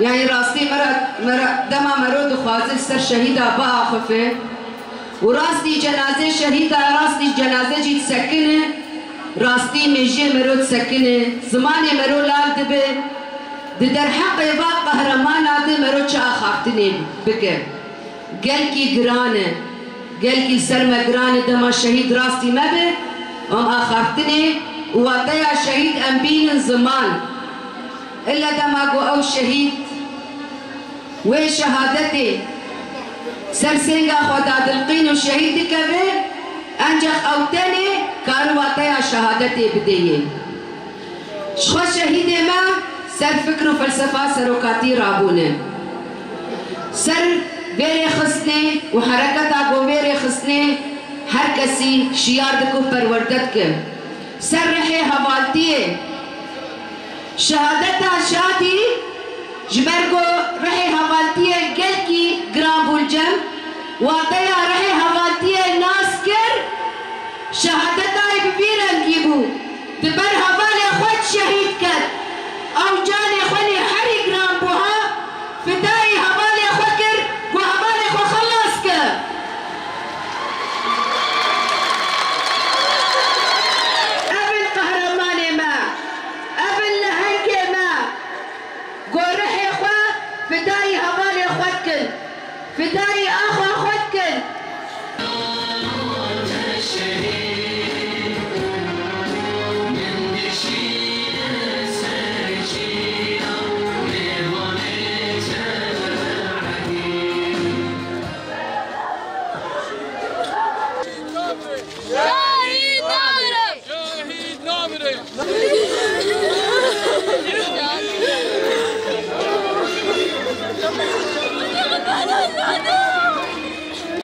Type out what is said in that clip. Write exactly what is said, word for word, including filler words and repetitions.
Yanî rastî me re, me re, dema mero dixwaze ser şehîda biaxife û rastî cenazê şehîda, rastî cenaze jî disekine, rastî mêjiyê mero disekine, zimanê mero lal dibe, di derheqê va qehremanê de mero çi axaftinê bike. Gelkî giran e. Gelkî ser me giran e dema şehîd rastî me be, em axaftinê û wateya şehîd em bînin ziman. Îlle dema ku ew şehîd wê şehadetê ser sênga xwe dadilqîn û şehîd dikeve, enceq ew tenê kare wateya şehadetê bideyê. Ji xwe şehîdê me ser fikr û felsefa serokatî rabûne. Ser vê rêxistinê û hereketa ku vê rêxistinê her kesî şiyar dike û perwerde dike. Ser rihê hevaltiyê. Şehadeta şadî ji ber ku rihê hevaltiyê gelkî giran bû li cem, wateya rihê hevaltiyê nas kir, şehadeta wê bi vî rengî bû. Di ber hevalê xwe şehîd ket. Ew canê xwe lê herî giran buha, fidayî hevalê xwe kir, ku hevalê xwe xelas ke. Ev in qehremanê me, ev in lehengê me, ku rihê xwe fidayî hevalê xwe dikin. Fidayî axa xwe dikin. Şehîd namire! Şehîd namire!